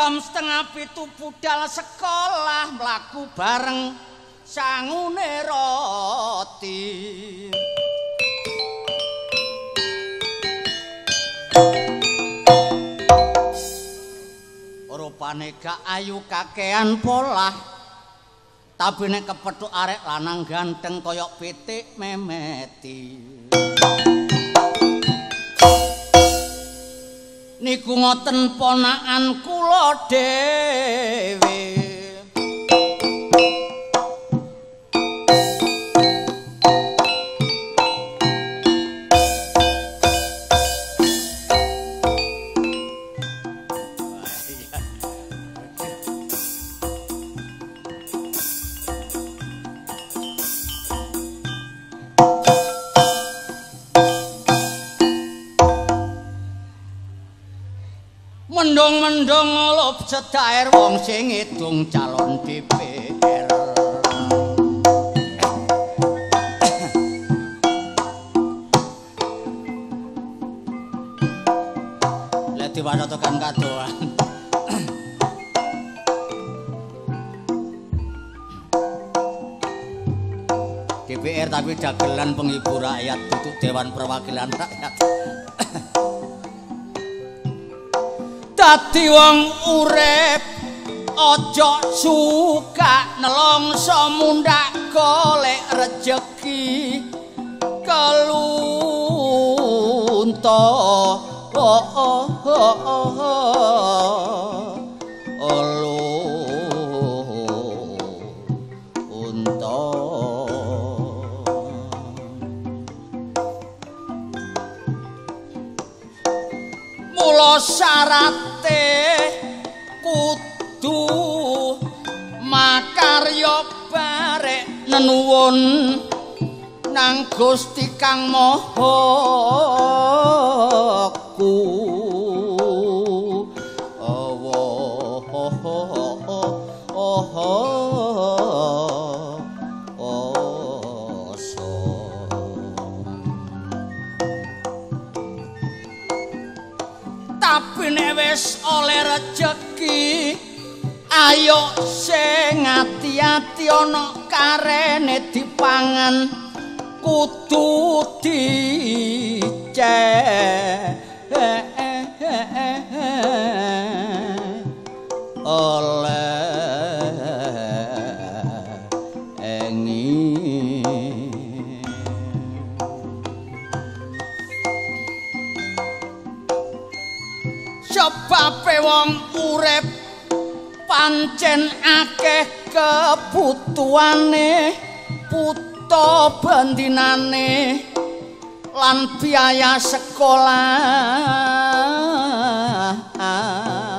Jam 6:30 budal sekolah mlaku bareng sangune roti. Rupane gak ayu kakean polah, tapi nek kepethuk arek lanang ganteng koyok pitik memeti. Niku ngoten ponakan kula dhewe. Mendung-mendung ngulup sedair wong sing ngidung calon DPR. Lah diwaca tekan kadoan. DPR tapi dagelan penghibur rakyat, duduk Dewan Perwakilan Rakyat. Dadi wong urip aja suka nelongso mundhak golek rejeki kelunto. Mula syarate kudu makarya barek nenuwun nang Gusti Kang Maha Tapi nek wis oleh rejeki ayo sing ati-ati ana karene dipangan kudu dicek oleh engi. Sebabe wong urip pancen akeh kebutuhane, buta bendinane lan biaya sekolah ana.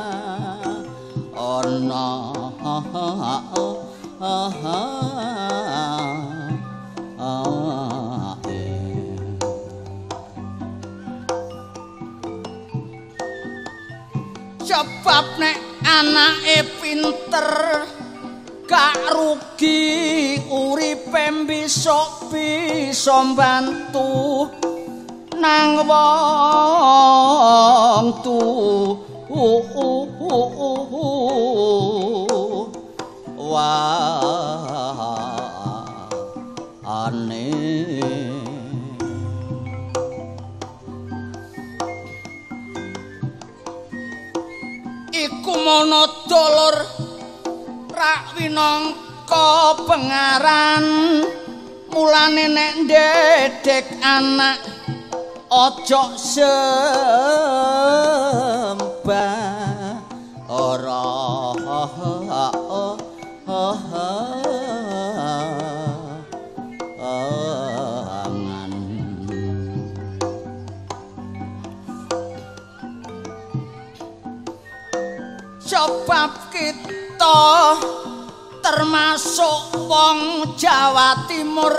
Sebab nek anake pinter gak rugi uripe besok bisa mbantu nang wong tuwa. Ane iku mono dulur rak winangka pengaran, mulane nek ndedek anak aja sembah ora. Sebab kita termasuk wong Jawa Timur,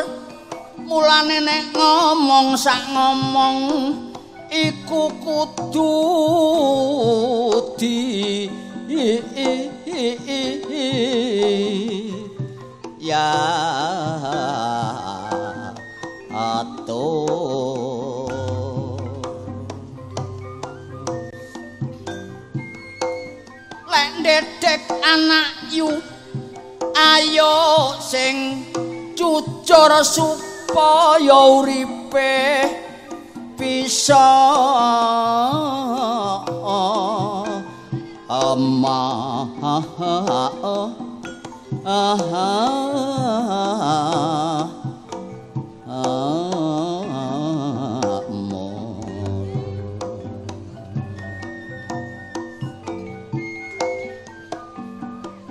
mulane nek ngomong sak ngomong iku kudu di ya atur. Lek Pitik anak yu ayo sing jujur supaya uripe bisa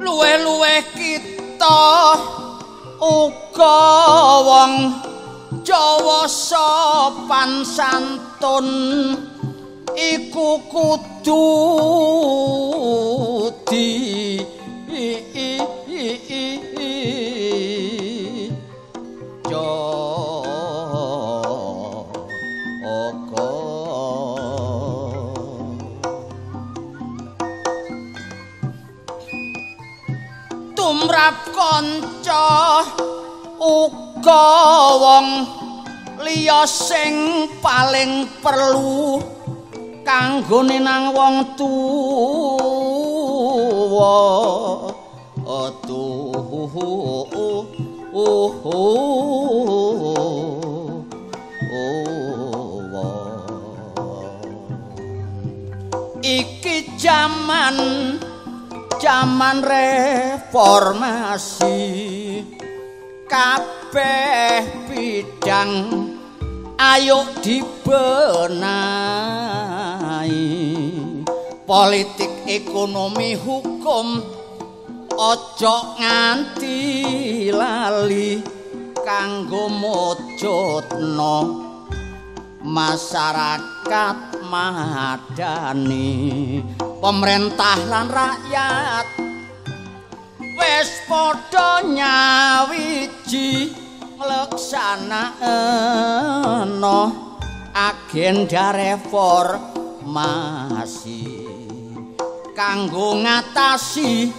Luweh-luweh kita uga wong Jawa sopan santun iku kudu di tumrap kanca uga wong liya sing paling perlu kanggone nang wong tuwa. Iki jaman reformasi kabeh bidang ayo dibenahi, politik ekonomi hukum ojo nganti lali kanggo mujudno masyarakat madani. Pemerintah lan rakyat wis padha nyawiji ngleksanakno agenda reformasi kanggo ngatasi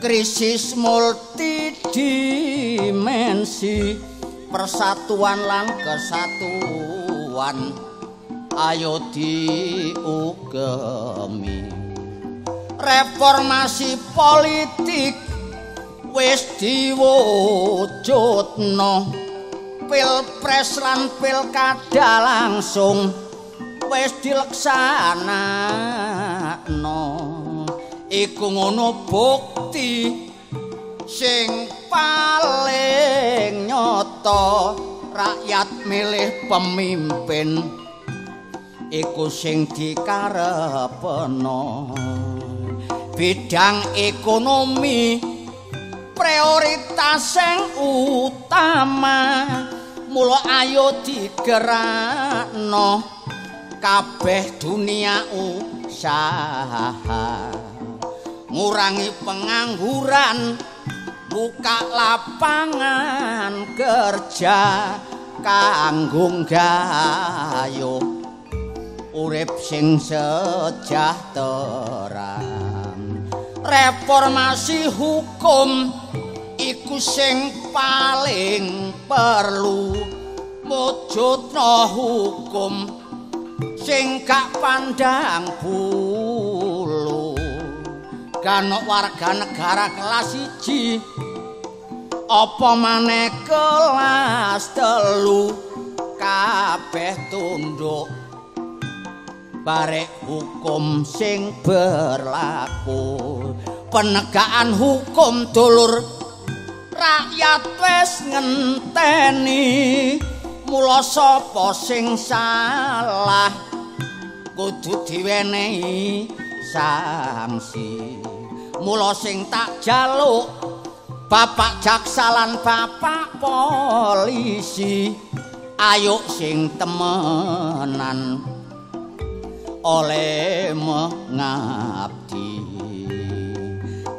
krisis multidimensi, persatuan lan kesatuan ayo diugemi. Reformasi politik wis diwujudno, pilpres lan pilkada langsung wis dileksanakno. Iku ngono bukti sing paling nyata, rakyat milih pemimpin iku sing dikarepno. Bidang ekonomi prioritas sing utama, mula ayo digerakno kabeh dunia usaha, ngurangi pengangguran, buka lapangan kerja kanggo gayo urip sing sejahtera. Reformasi hukum iku sing paling perlu, mujudno hukum sing gak pandang bulu. Gano warga negara kelas 1 apa maneh kelas 3 kabeh tunduk barek hukum sing berlaku. Penegakan hukum dulur rakyat wis ngenteni, mula sapa sing salah kudu diwenehi sanksi. Mula sing tak jaluk bapak jaksa lan bapak polisi, ayo sing temenan oleh mengabdi.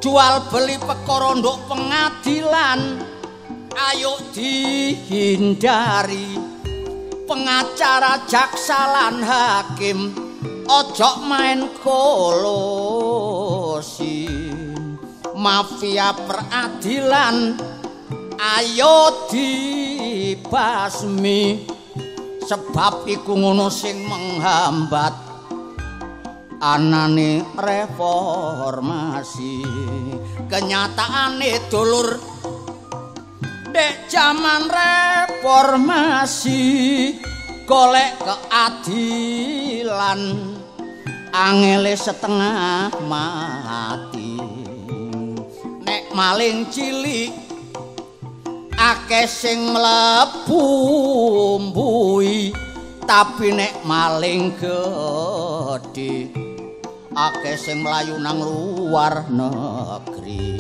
Jual beli perkara nduk pengadilan ayo dihindari, pengacara jaksa lan hakim ojo main kolosi. Mafia peradilan ayo dibasmi, sebab iku ngono sing menghambat Anane reformasi, kenyataane dulur dek jaman reformasi golek keadilan angele setengah mati. Nek maling cilik akeh sing mlebu mbui, tapi nek maling gedhe akeh sing mlayu nang luar negeri.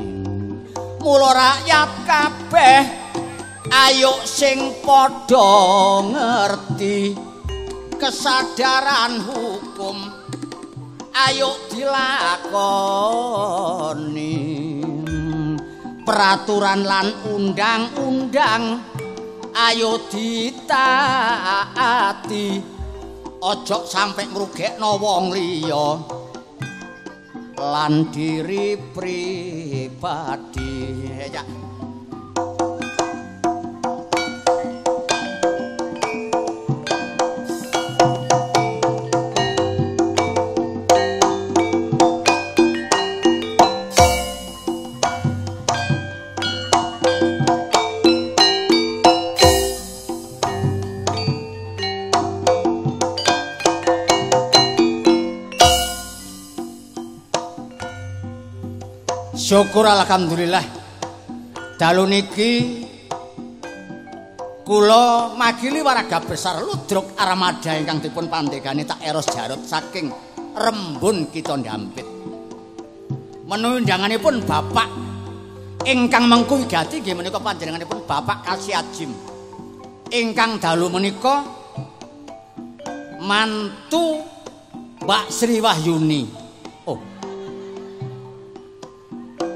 Mula rakyat kabeh ayo sing padha ngerti kesadaran hukum ayo dilakoni. Peraturan lan undang-undang ayo ditaati, ojo sampe ngrugekno wong liya lan diri pribadi. Ya. Syukur alhamdulillah dalu niki kula magili waraga besar ludruk armada ingkang dipun pandhegani tak Eros Jarot saking Rembun Kita Ndampit. Menuwi undanganipun bapak ingkang mengku wigati nggih menika panjenenganipun Bapak Kasiajim ingkang dalu menika mantu Mbak Sri Wahyuni. Oh,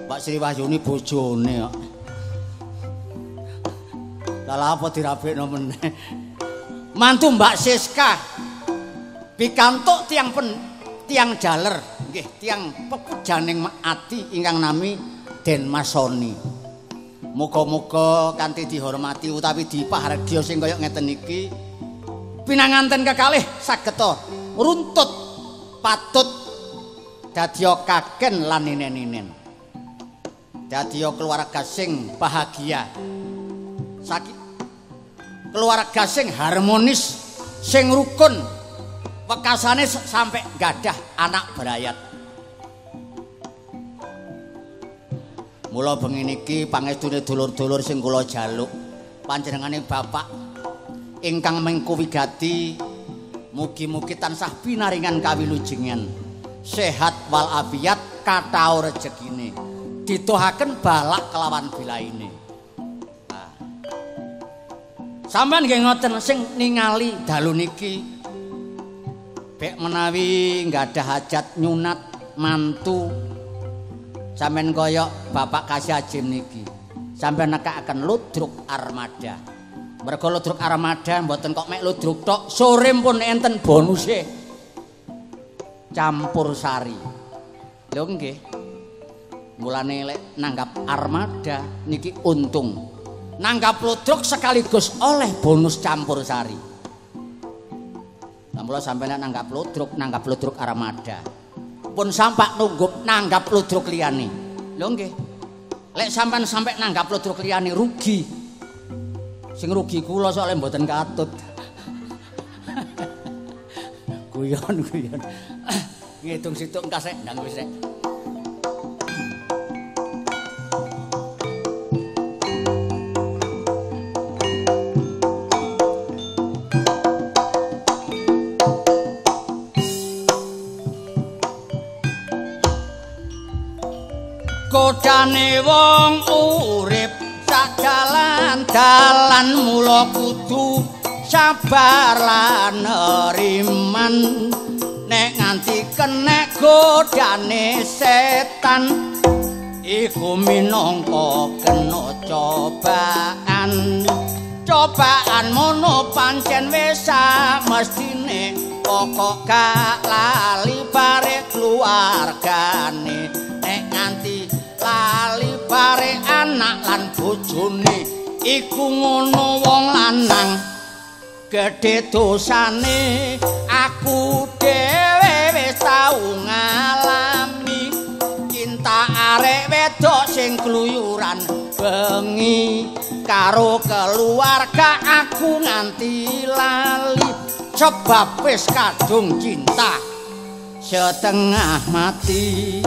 Mbak Sri Wahyuni bojone kok. Lah apa dirabekno meneh. Mantu Mbak Siska pikantuk tiyang tiyang jaler nggih, tiyang pepujaning ati ingkang nami Den Masoni. Muga-muga kanthi dihormati utawi dipahargya sing kaya ngeten iki pinanganten kekalih sageta runtut patut dadiya kaken lan ninen-ninen. Dadiya keluarga sing bahagia, sakit keluarga sing harmonis, sing rukun, wekasane sampai gadah anak berayat. Mula bengi niki pangestune dulur-dulur sing kula jaluk panjenengane bapak ingkang mengku wigati mugi-mugi tansah pinaringan kawilujengan, sehat walafiat, kathah rejekine, dituhaken balak kelawan bilaine. Nah. Sampeyan nggih ngoten sing ningali dalu niki bek menawi nggadah hajat nyunat mantu sampeyan kaya Bapak Kasiajim niki, sampeyan nekakaken ludruk armada. Mergo ludruk armada mboten kok mek ludruk tok, sore pun enten bonuse campur sari. Lho nggih. Mulane lek nanggap armada niki untung. Nanggap ludruk sekaligus oleh bonus campur sari. Lah mula sampeyan nanggap ludruk armada. Pun sampak nunggup nanggap ludruk liyane. Lho nggih. Lek sampean sampe nanggap ludruk liyane rugi. Sing rugi kula soalé mboten katut. Guyon-guyon. Ngitung situk engkas rek ndang wis rek. Kodane wong urip sak dalan-dalan mula kudu sabar lan neriman. Nek nganti kenek godane setan iku minangka kena cobaan. Cobaan mono pancen wis samestine, pokok gak lali bare keluargane. Nek nganti lali bare anak lan bojone iku ngono wong lanang gedhe dosane. Aku dhewe wis tau wedok sing kluyuran bengi karo keluarga aku nganti lali sebab wis kadung cinta setengah mati.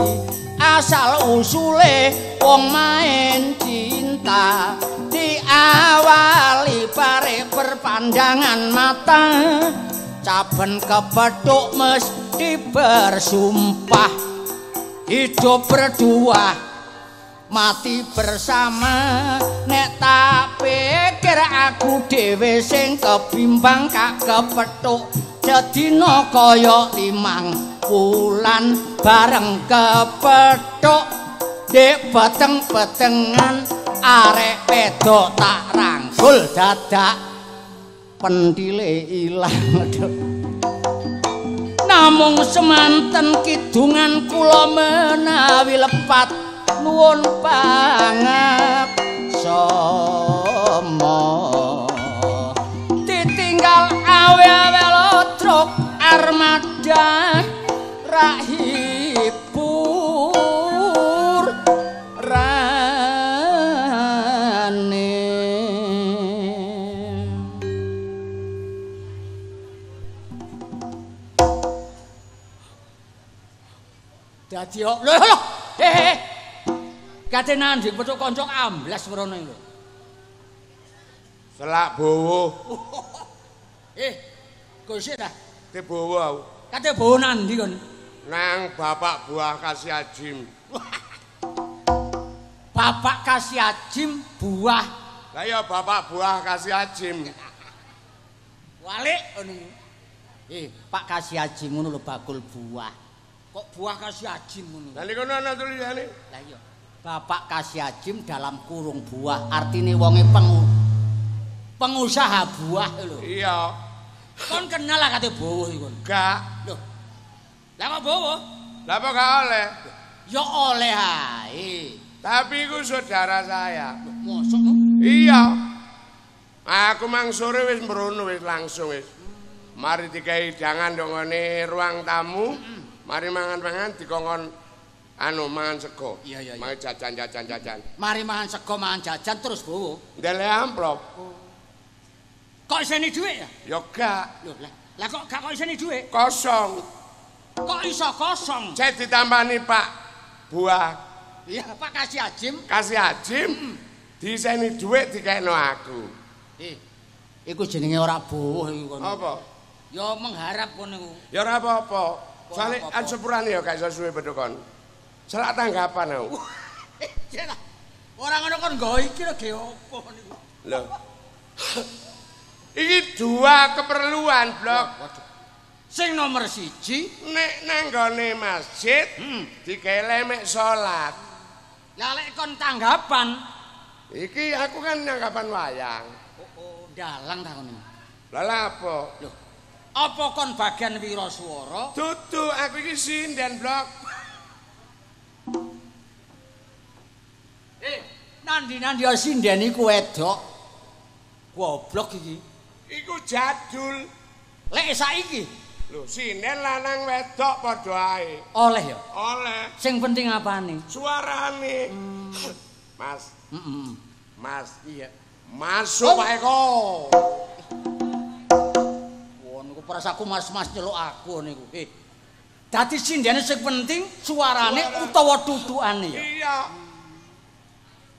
Asal usule wong main cinta diawali pare perpandangan mata, caben kepethuk mesti bersumpah hidup berdua mati bersama. Nek tak pikir aku dhewe sing kebimbang kak kepethuk sedina kaya 5 wulan bareng kepethuk ndek beteng-betengan arek wedok tak rangkul dadak pentile ilang. Namung semanten kidungan kula menawi lepat nuwun pangaksama. Ditinggal awe-awe lotrok armada rahibur rane. Dadi lho lho eh kate nandi petuk kanca amblas mrono lho. Selak bowo. Kok isih ta? Te bowo aku. Kate bowo nandi kon? Nang Bapak Buah Kasih Ajim. Bapak Kasih Ajim buah. Lah ya Bapak Buah Kasih Ajim. Walik ngono. Pak Kasih Ajim ngono lho bakul buah. Kok buah Kasih Ajim ngono? Lah niku ana tulisane. Lah iya. Bapak Kasih Ajim dalam kurung buah, artine wonge pengusaha buah lho. Iya. Kon kenal lah kate bowo iku kon. Gak. Lho. Lah kok bowo? Lah apa gak oleh? Ya oleh ae. Tapi iku saudara saya. Mosok no? Iya. Aku mang sore wis mrono wis langsung wis. Mari digawe hidangan ndongone ruang tamu. Mari mangan-mangan dikongkon anu mangan sego. Iya, iya. Mari jajan-jajan-jajan. Mari mangan sego, mangan jajan terus bowo. Ndele amplop. Oh. Kok iseni dhuwit ya? Ya gak. Lho, lah kok gak kok iseni dhuwit? Kosong. Kok iso kosong? Cek ditambani Pak Buah. Iya, Pak Kasih Ajim. Kasih Ajim. Diseni dhuwit dikekno aku. Iku jenenge ora bowo iku kono. Apa? Ya mengharap kono iku. Ya ora apa-apa. Soale sepurane ya gak iso suwe bedho kon. Selak tanggapan aku. Ora ngono kon nggo iki lho ge opo niku. Lho. Iki dua keperluan, Blok. Waduh. Sing nomor 1 nek nang nggone masjid digawe lemek salat. Lah lek kon tanggapan iki aku kan nanggapan wayang. Oh, dalang ta kono. Lah lha apa? Lho. Apa kon bagian wiraswara? Dudu, aku iki sinden, Blok. Nandi-nandi sinden iku wedok. Goblok iki. Iku jadul. Lek saiki lho, sinden lanang wedok padha ae. Oleh ya? Oleh. Sing penting apane? Suarane. Mas. Mas. Iya. Masuk Pak Eko. Wah, niku perasaku mas-mas nyeluk aku niku. Dadi sindene sing penting suarane utawa tutukane ya. Iya.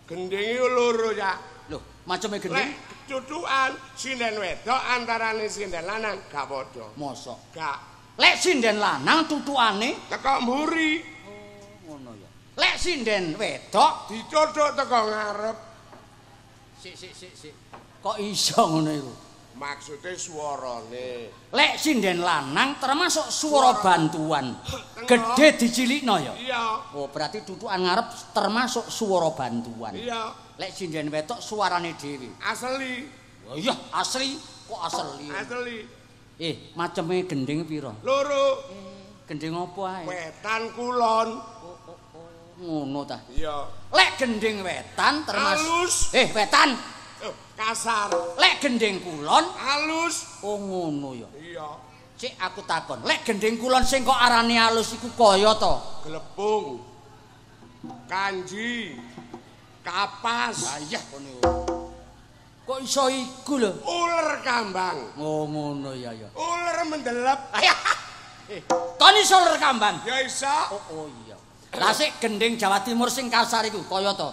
Gendinge loro ya. Lho, maceme gending. Lek tutukan sinden wedok antarane sinden lanang gak padha. Mosok? Gak. Lek sinden lanang tutukane teko mburi. Oh, ngono ya. Lek sinden wedok ditutuk teko ngarep. Sik sik sik sik. Kok iso ngono iku? Maksude suarane. Lek sinden lanang termasuk suara bantuan. Gedhe dicilikno ya? Iya. Oh, berarti tutukan ngarep termasuk suara bantuan. Iya. Lek sinden wedok suarane dhewe. Asli. Oh iya, asli. Kok asli? Asli. Maceme gending pira? Loro. Gending apa ae? Wetan kulon. Oh, ngono ta? Iya. Lek gending wetan termasuk halus. Wetan. Kasar. Lek gending kulon halus. Oh ngono ya. Iya. Cek aku takon, lek gending kulon sing kok arane halus iku kaya ta? Glepung. Kanji. Kapas. Ayah kono. Kok iso iku lho? Uler kambang. Oh ngono ya ya. Uler mendelep. Kon iso uler kambang? Ya iso. Oh, oh iya. Lah sik gending Jawa Timur sing kasar iku kaya to?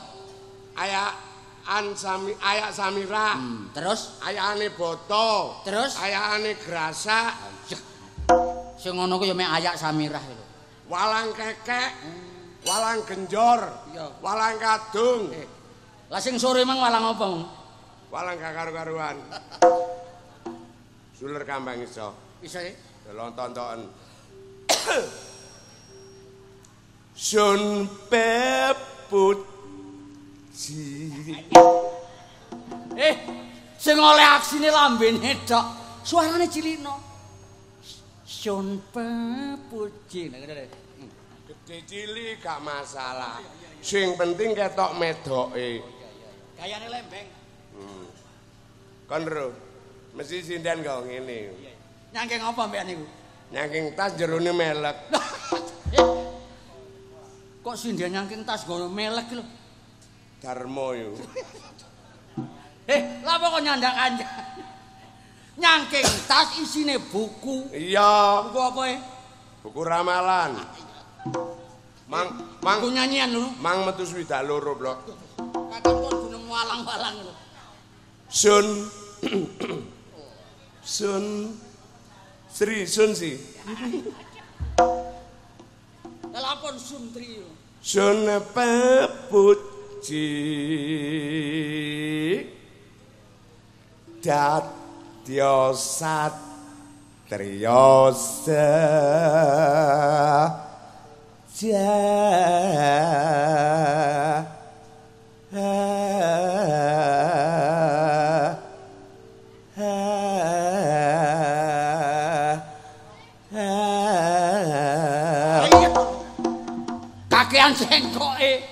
Ayakan sami ayak Samira. Terus ayakane Boto. Terus ayakane Grasak. Sing ngono ku ya mek ayak Samirah lho. Walang kekek. Walang genjor. Iya. Walang kadung. Lah sing sore mang walang apa? Walang gak karu-karuan. Suler kambang iso. Iso e? Delok tontonen. Sun pepuji. Sing oleh aksine lambene tok. Suarane cilikno. Sun pepuji. Gede cilik gak masalah. Sing penting ketok medoke. Gayane lembeng. Kon ro. Mesti sinden kok ngene. Nyangking apa mbekan niku? Nyangking tas jerone melek. Kok sinden nyangking tas gono melek lho? Darmo yo. Lha apa kok nyandak kanjang? Nyangking tas isine buku. Iya. Buku apa e? Buku ramalan. Mang mang buku nyanyian lho. Mang metu 22 blok. Katon kon gunung walang-walang lho. Sun Sun Sri Sun si. Telepon Sun Tri. Sun pepuji dadya satriya seja. Kakean sengkoke.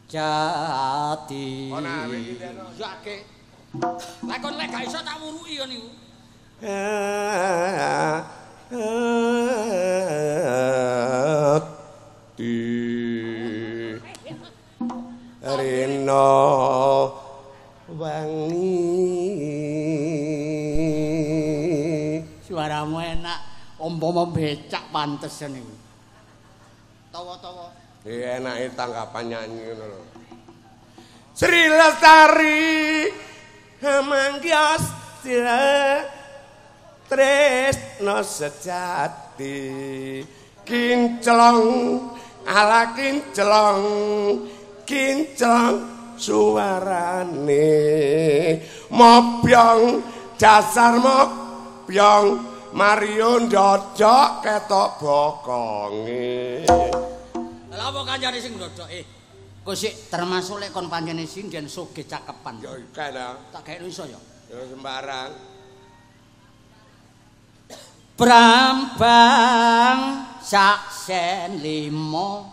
Jati. Yake. Lah kon lek gak iso tak wuruki yo niku. Di Rino wangi. Suaramu enak. Umpama becak pantes niku. Tawa-tawa. Iya enake tanggapan nyanyi ngono lho. Sri Lestari manggih tresno sejati. Kinclong ala kinclong kinclong suarane. Mobyong dasar mobyong Mario ndodok ketok bokonge. Lha apa kancane sing ndodok? Kok sik termasuk lek kon pancene sinden sugih cakepan. Ya iki ta. Tak gawe iso ya. Ya sembarang. Brambang sak sen limo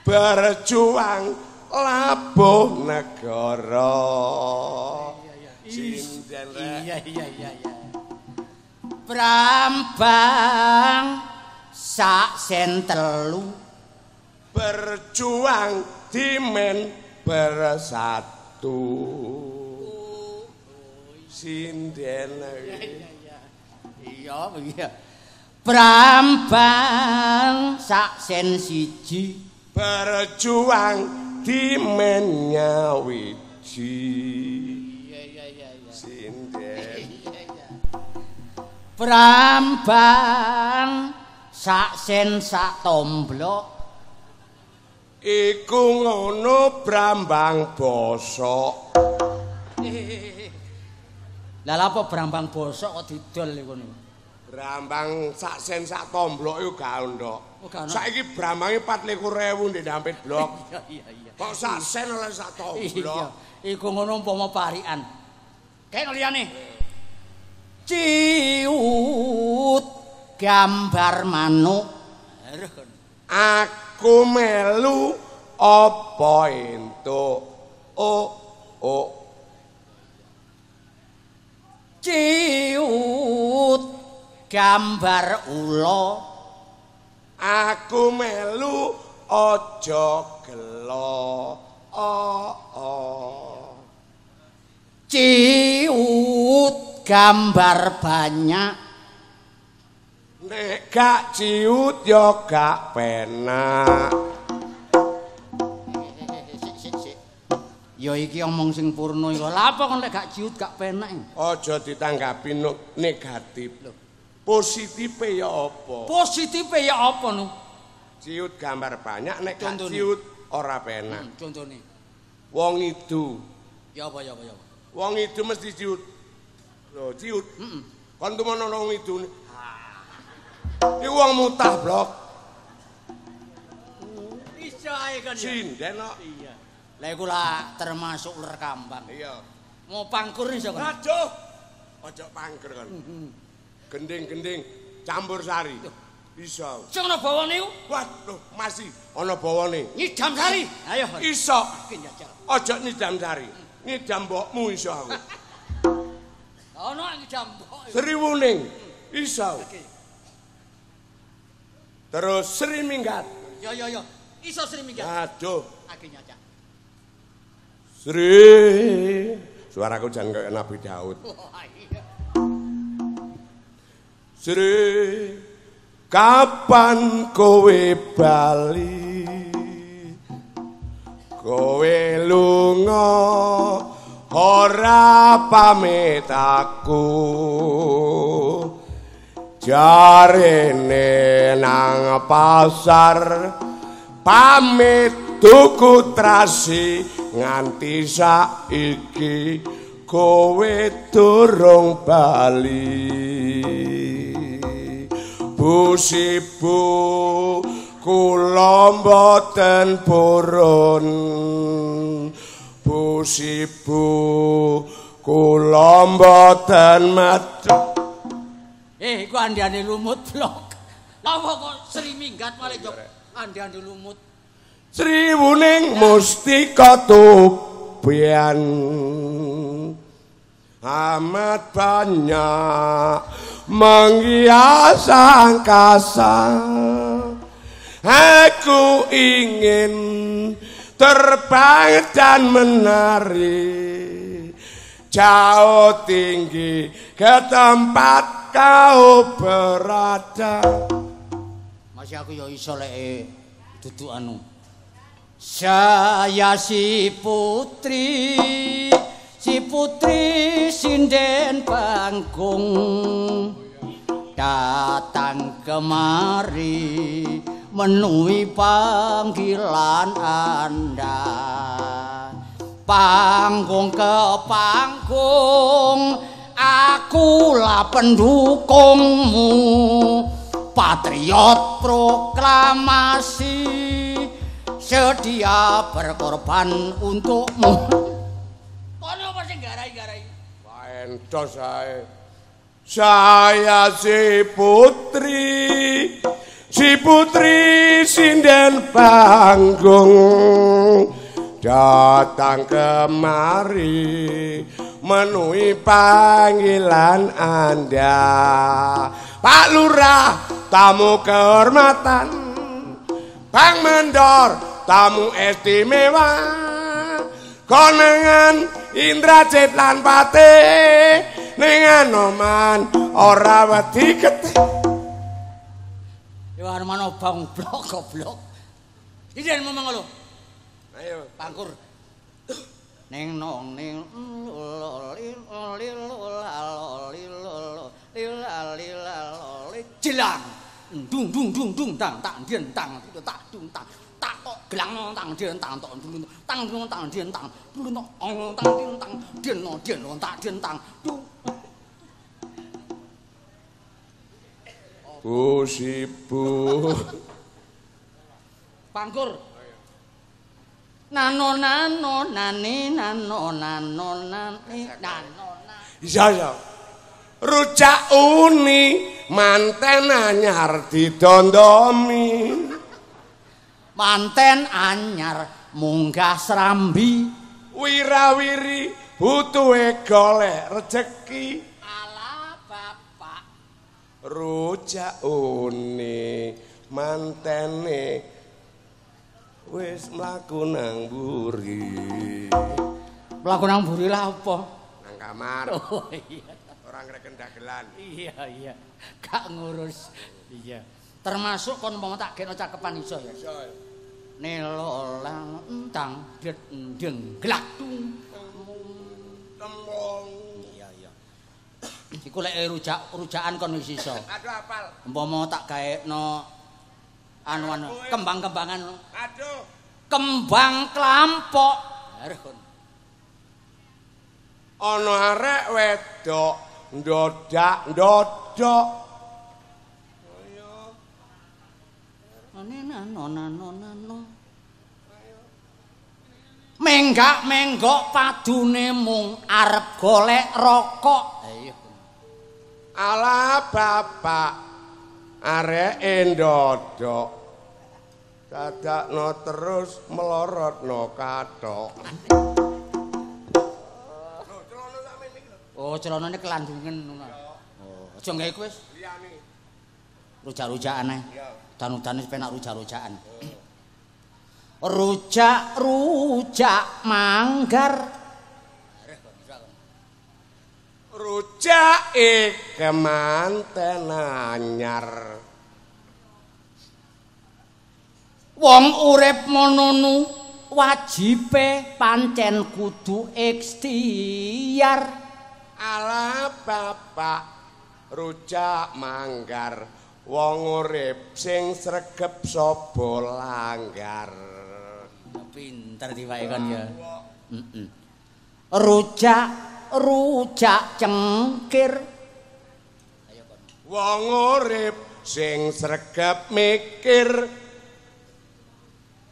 berjuang labuh negara. Sinden rek. Iya iya iya iya. Brambang sak sen telu berjuang dimen bersatu. Sinden. Iya iya. Brambang sak sen siji berjuang dimen nyawiji. Iya iya iya iya. Sinden. Brambang sak sen sak tomblok iku ngono brambang bosok. Lah lha apa brambang bosok kok didol iku niku? Brambang sak sen sak tomblok iku gak ono. Saiki brambange 24.000 ndek Dampit blok. Iya iya iya. Kok sak sen oleh sak tomblok. Iya. Iku ngono umpama parikan. Kene liyane. Ciut gambar manuk. Aku melu apa entuk? Oh oh. Ciut gambar ula. Aku melu aja gelo. Oh, oh. Ciut gambar banyak. Nek gak ciut ya gak penak. Ya iki omong sing purna iku. Lha apa kon lek gak ciut gak penak? Aja ditanggapi negatif. Lho. Positife ya apa? Positife ya apa nu? Ciut gambar banyak nek gak ciut ora penak. Contone. Wong idu. Ya apa ya apa ya apa. Wong idu mesti ciut. Lho, ciut. Heeh. Kon tumono wong idu. Iku wong mutah blok. Iso ae kon ya. Sinden kok. Iya. Lah iku lah termasuk uler kambang. Iya. Mau pangkur iso kon. Aduh. Ojo pangkur kon. Gending-gending campur sari. Iso. Sing ana bawane iku? Waduh, masih ana bawane. Nyidam sari. Ayo. Iso. Ojo nyidam sari. Nyidam mbokmu iso aku. Ana nyidam mbok. Sri Wuning. Iso. Terus Sri Minggat. Ya ya ya. Iso Sri Minggat. Aduh. Ake nyacak. Sri, suaraku jan kaya Nabi Daud. Oh, iya. Sri, kapan kowe bali? Kowe lunga ora pamit aku. Jarene nang pasar pamit tuku trasi nganti saiki kowe durung bali. Bu sibu kula mboten purun. Bu sibu kula mboten medhok. Iku andhane lumut blok. Lha kok Sri Minggat malah yo andhane lumut. Sri Wuning mustika tubian amat banyak menghias angkasa. Aku ingin terbang dan menari jauh tinggi ke tempat kau berada. Masih aku yo iso lek dudu anu. Saya si putri sinden panggung datang kemari menuhi panggilan Anda. Panggung ke panggung, akulah pendukungmu. Patriot proklamasi sedia berkorban untukmu. Kono apa sing garai-garai? Wah, entos ae. Saya si putri sinden panggung datang kemari menuhi panggilan Anda. Pak Lurah, tamu kehormatan. Bang Mendor, tamu istimewa. Konangan Indrajit lan Patih ning Anoman ora wedi getih. Ya Anoman obong blok goblok. Iki yen momong lho. Ayo pangkur. Ning nong ning jelang. Dung dung dung dung tang tang dien tang tak dung tang tak tok gelang tang dien tang tok dung tang dung tang dien tang dung tong tang dien tang dien no dien no tak dien tang dung. Bu sibu pangkur. Nano nano nani nano nano nani nano. Iya iya. Rujak uni manten anyar didondomi. Manten anyar munggah serambi. Wirawiri butuhe golek rejeki. Ala bapak. Rujak uni mantene wis mlaku nang mburi. Mlaku nang mburi lah apa? Nang kamar. Oh iya. Ora ngreken dagelan. Iya iya. Gak ngurus. Iya. Termasuk kon umpama tak gekno cakepan iso ya. Iso. Nelolang entang det ndeng glak tung. Tembung. Iya iya. Iku lek rujak-rujakan kon wis iso. Aduh apal. Umpama tak gaekno anu-anu kembang-kembangan. Aduh. Kembang klampok. Arep kon. Ana arek wedok ndodak ndodok. Ayo. Nano nano nano. Menggak menggok padune mung arep golek rokok. Ayo. Ala bapak areke ndodok. Dadakno terus melorotno kathok. Lho, celana sakmene iki lho. Oh, celanane kelandungen ngono. Oh, aja gawe iku wis. Liyane. Rujak-rujakan ae. Iya. Dan-udane penak rujak-rujakan. Rujak-rujak manggar. Rujake kemanten anyar. Wong urip monono wajibe pancen kudu ikhtiar. Ala bapak rujak manggar, wong urip sing sregep sapa langgar. Pinter tiwake kon ya. Heeh. Rujak rujak cengkir. Ayo kon. Wong urip sing sregep mikir.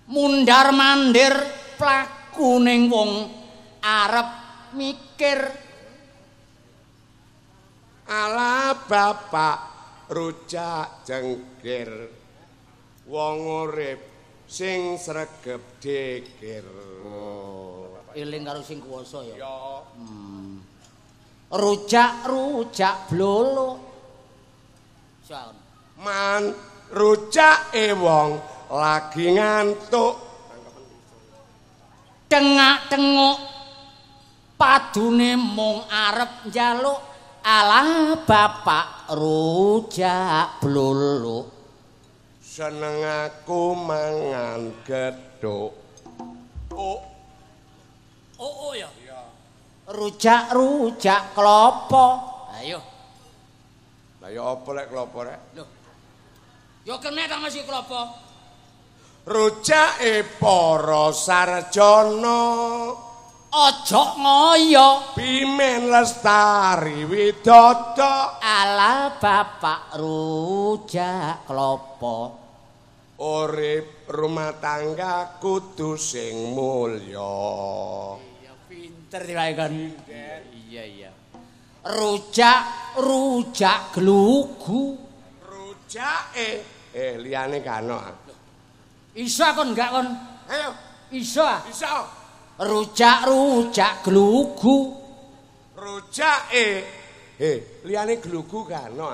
Mundar mandir plaku ning wong arep mikir. Ala bapak rujak cengkir, wong urip sing sregep dikir. Oh, eling karo sing kuwasa ya. Ya. Rujak-rujak blolo. Soal. Man rujake wong lagi ngantuk. Tengak-tenguk padune mung arep njaluk. Alah bapak rujak blolo. Seneng aku mangan gethuk. Oh. Oh, oh ya. Rujak-rujak klopo. Ayo. Lah ya apa lek klopo rek? Lho. Ya kena ta masih klopo. Rujake para sarjana. Aja ngoyo. Pimen lestari widodo. Ala bapak rujak klopo. Urip rumah tangga kudu sing mulya. Iya pinter tiwake kon. Iya iya. Rujak rujak glugu. Rujake liyane gak ono. Iso kon enggak kon? Ayo. Iso. Iso. Rujak-rujak glugu. Rujake liyane glugu gak ono.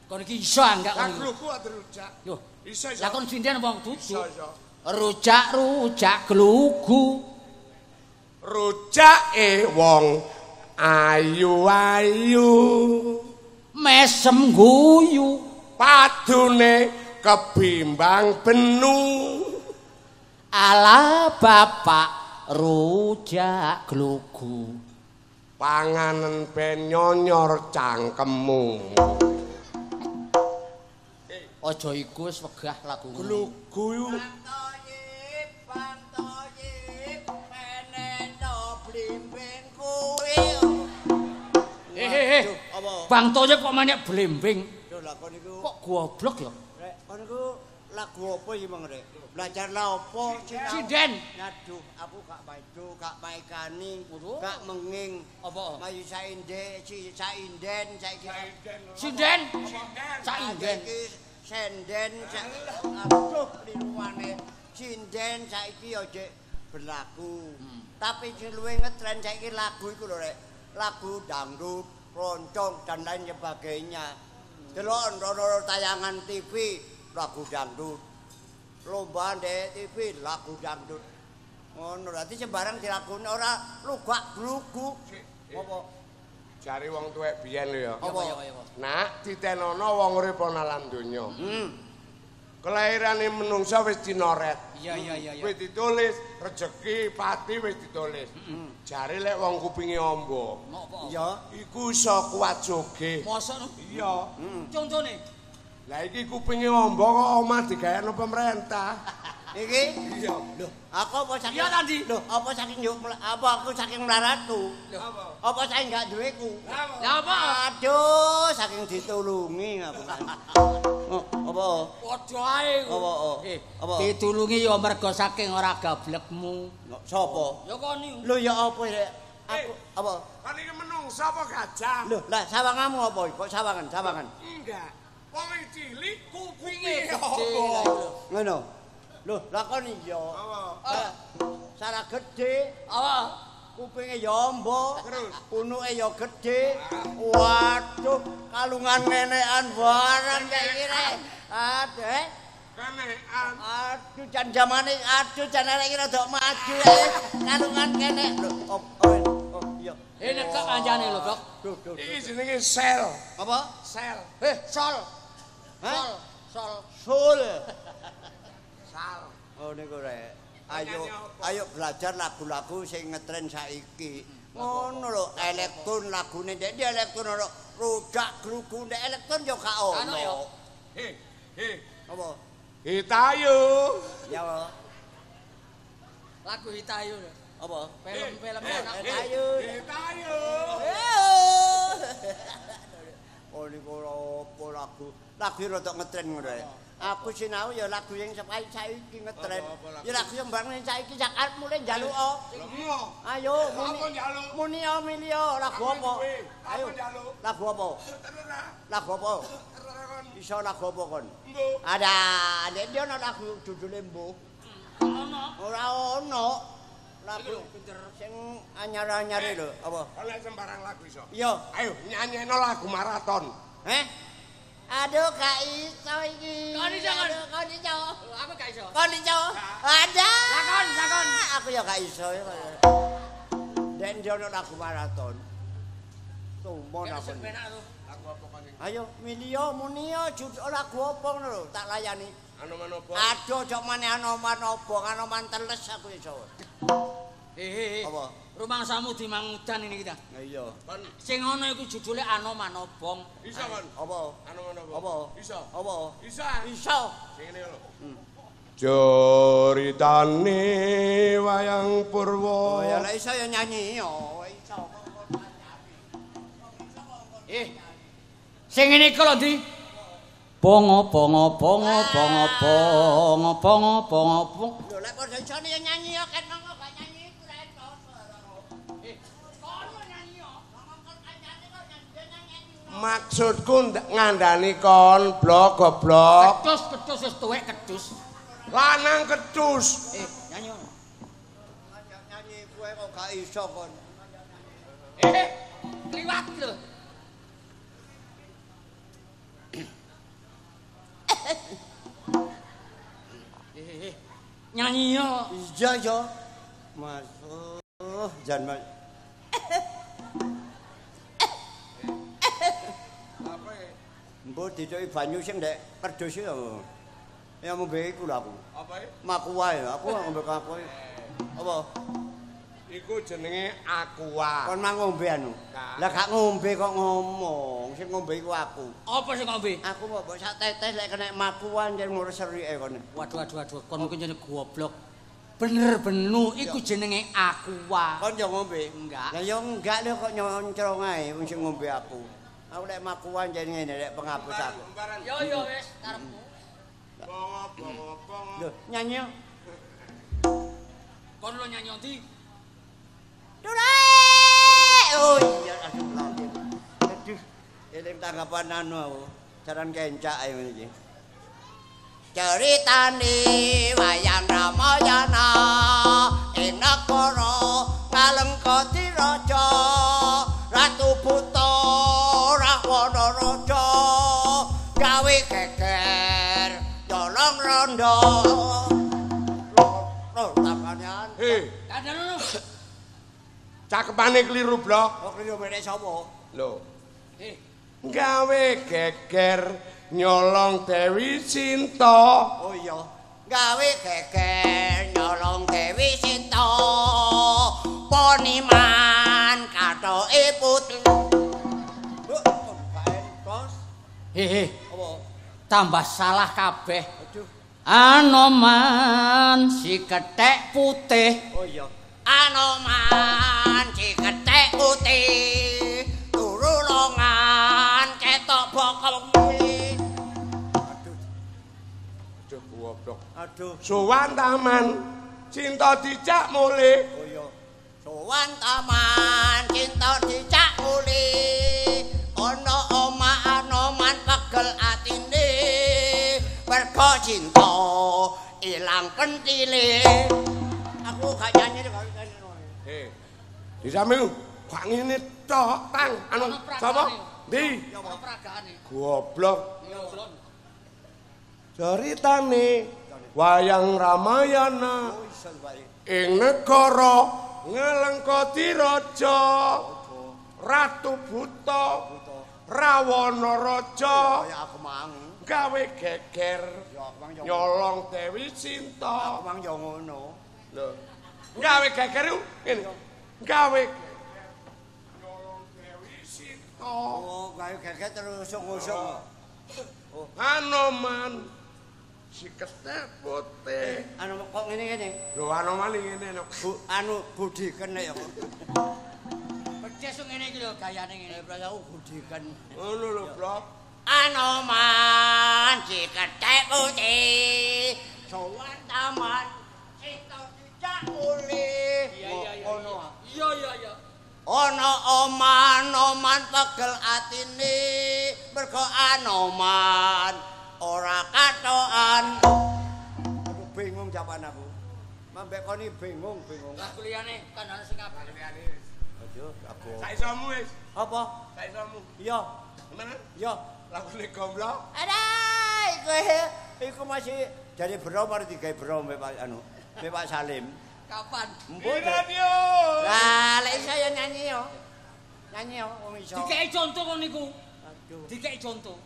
Kon iki iso enggak kon? Lah glugu kok rujak. Lho, iso iso. Lah kon sinden wong dudu. Iso iso. Rujak-rujak glugu. Rujake wong ayu-ayu. Mesem guyu. Padune kebimbang benu. Ala bapak rujak glugu. Panganen ben nyonyor cangkemmu. Aja iku wis wegah lagu glugu iku. Pantoyip, pantoyip, peneno blimbing kuwi. Eh. Bang Toyip kok menek blimbing? Lho lah kon niku kok goblok ya? Rek, kon niku lagu apa iki mong rek? Belajar la apa? Sinden. Aduh, aku gak maido, gak maikani, gak menging. Apa? Mayu sainde, si sainden saiki. Sinden. Sainden. Senden aduh liruane. Sinden saiki ya jek berlaku. Tapi sing luwih ngetren saiki lagu iku lho rek. Lagu dangdut, keroncong dan lain sebagainya. Delok ono tayangan TV. lagu dangdut. Lomba ndek TV lagu dangdut. Ngono dadi sembarang dilagoni ora lugak glugu. Apa? Jare wong tuwek biyen lho ya. Apa? Nak ditenono wong urip ana alam donya. Kelairane menungsa wis dinoret. Iya iya iya. Wis ditulis rejeki pati wis ditulis. Jare lek wong kupinge amba. Iya. Iku iso kuat joge. Mosok? Iya. Contone. Lah iki kupinge amba kok omah digayakno pemerintah. Iki? Iya. Lho, aku apa saking Iya ta, Ndi? Lho, apa saking yo apa aku saking mlaratku? Apa saking gak duweku? Lah apa? Aduh, saking ditulungi aku. Oh, apa? Padha ae ku. Apa? Apa? Ditulungi ya mergo saking ora gablekmu. Sapa? Ya kon niku. Lho ya apa rek? Aku apa? Kon iki menungsa apa gajah? Lho, lah sawanganmu apa? Kok sawangan, sawangan? Enggak. Wong cilik kupinge kupinge gedhe. Ngono. Lho, lah kon iya. Apa? Sarah gedhe, Apa? kupinge ya amba, Terus? punuke ya gedhe. Waduh, kalungan nenekan barang saiki rek. Aduh, Kenekan. Aduh, jan jamane aduh jan arek iki rada maju ae. Kalungan kene. Lho, oh, oh iya. Nekek kancane lho, Bok. Duh, duh. Iki jenenge sel. Apa? Sel. Sol. Hah? Sol, sol. Sul. Sal. Oh niku rek. Ayo, ayo belajar lagu-lagu sing ngetren saiki. Ngono lho, elektron lagune ndek ndi elektron ora rujak grugu ndek elektron yo gak Ono yo. ono. He, he. Apa? Hitayu. Ya apa? Lagu Hitayu lho. Apa? Film-film enak. Hitayu. Hitayu. Oh niku apa lagu? Lagu rada ngetren ngono ae. Aku sinau ya lagu yang saiki ngetren. Ya lagu yang bareng saiki sak arep mulih njaluk. Lemo. Ayo muni. Apa njaluk? Muni ya milih lagu apa? Ayo. Njaluk. Lagu apa? Terus Lagu apa? terus kon. Iso lagu apa kon? Mbuh. Ada, nek dia ana lagu judule mbuh. Ono. Ora ono. Lagu sing anyar-anyare lho, apa? Kon lek sembarang lagu iso. Iya. Ayo nyanyekno lagu maraton. Heh? Aduh, gak iso iki. Kon iso, kon? Aduh, kon iso. Aku gak iso. Kon iso. Ada. Lakon, lakon. Aku ya gak iso. Nek ndi ono lagu maraton. Tumon aku. Penak to. Lagu apa kon iki? Ayo, milio munio judul lagu apa ngono lho, tak layani. Anoman apa? Aduh, jok maneh anoman obong, anoman teles aku iso. Hehehe. Apa? Rumangsamu dimangudan ini kita. Iya. Kon Sing ono iku judule Anoman Obong. iso kon. Apa? Anoman apa? Apa? Iso. Apa? Iso. Iso. Sing ngene lho. Ceritane wayang purwa. Oh ya lek iso ya nyanyi yo, iso. Sing ngene iku lho, Ndi. Bongo bongo bongo bongo bongo bongo bongo bongo. Lho lek padha isone ya nyanyi yo ket monggo gak nyanyi iku ra iso. Kono nyanyi yo. Maksudku ngandani kon blok goblok. Kedus kedus wis tuwek kedus. Lanang kedus. Nyanyi ono. Nyanyi kowe kok gak iso kon. Kliwat lho. Nyanyi yo. Iya yo. Mas, oh, jan Mas. Apa? Mbok dicoki banyu sing ndek kerdus ya. Ya ngombe iku lho aku. Apa? Makuwa ya, aku ngombe aku. Apa? Iku jenenge aqua. Kon mang ngombe anu. Lah gak ngombe kok ngomong, sing ngombe iku aku. Apa sing ngombe? Aku kok mbok sak tetes lek kena makuwa njen ngurus serike kon. Waduh waduh waduh, kon mungkin jenenge goblok. Bener benu iku jenenge aqua. Kon yo ngombe? Enggak. Lah yo enggak lho kok nyoncrong ae wong sing ngombe aku. Aku lek makuwa njen ngene lek penghapus aku. Yo yo wis karepmu. Bongo bongo bongo. Lho, nyanyi. Kon lho nyanyi ndi? Dulai! Oh iya, aduh lagi. Aduh, eling tanggapan anu aku. Jaran kencak ae ngene iki. Ceritane wayang Ramayana ing negara Ngalengka diraja Ratu Buta Rahwana Raja gawe geger Lho, tambane. Heh, Kandhane. Cakepane kliru, Blok. Kok kliru menek sapa? Lho. Gawe geger nyolong Dewi Sinta. Oh iya. Gawe geger nyolong Dewi Sinta. Poniman kathoke putih. Hehe. Apa? Tambah salah kabeh. Aduh. Anoman si kethek putih. Oh iya. Anoman si kethek putih. Turu longan ketok bokong. Aduh. Aduh goblok. Aduh. Sowan taman cinta dijak mulih. Oh iya. Sowan taman cinta dijak mulih. Ana omah Anoman pegel atine. Mergo cinta ilang pentile. Aku gak nyanyi kok nyanyi. Heh. Disame gak ngene tok tang anu sapa? Ndi? Ana pragane. Goblok. Ceritane wayang Ramayana ing negara Ngalengka Diraja Ratu Buta Rawana Raja gawe geger nyolong Dewi Sinta. Aku mang yo ngono. Lho. Gawe geger iku ngene. Gawe nyolong Dewi Sinta. Oh, gawe geger terus usung-usung. Oh. Anoman si kethek putih. Anu kok ngene-ngene? Lho Anoman ngene lho. Anu budiken ya kok. Pedes ngene iki lho gayane ngene. Aku budiken. Ngono lho, Blok. Anoman si kethek putih. Sowan taman cinta dijak mulih. Ngono. Iya iya iya. Ana oman-oman pegel atine mergo Anoman ora katokan. Aku bingung jawaban aku. Mambek koni bingung, bingung. Lagu liyane kandhane sing apik. Liyane. Aduh, aku. Saisomu wis. Apa? Saisomu. Iya. Temenan? Iya. Lagune gomblo. Aduh, iku masih dari bro mari digawe bro mbek Pak anu, mbek Pak Salim. Kapan? Mbok. Lah, lek iso ya nyanyi yo. Nyanyi yo wong iso. Dikeki conto kon niku. Aduh. Dikeki conto.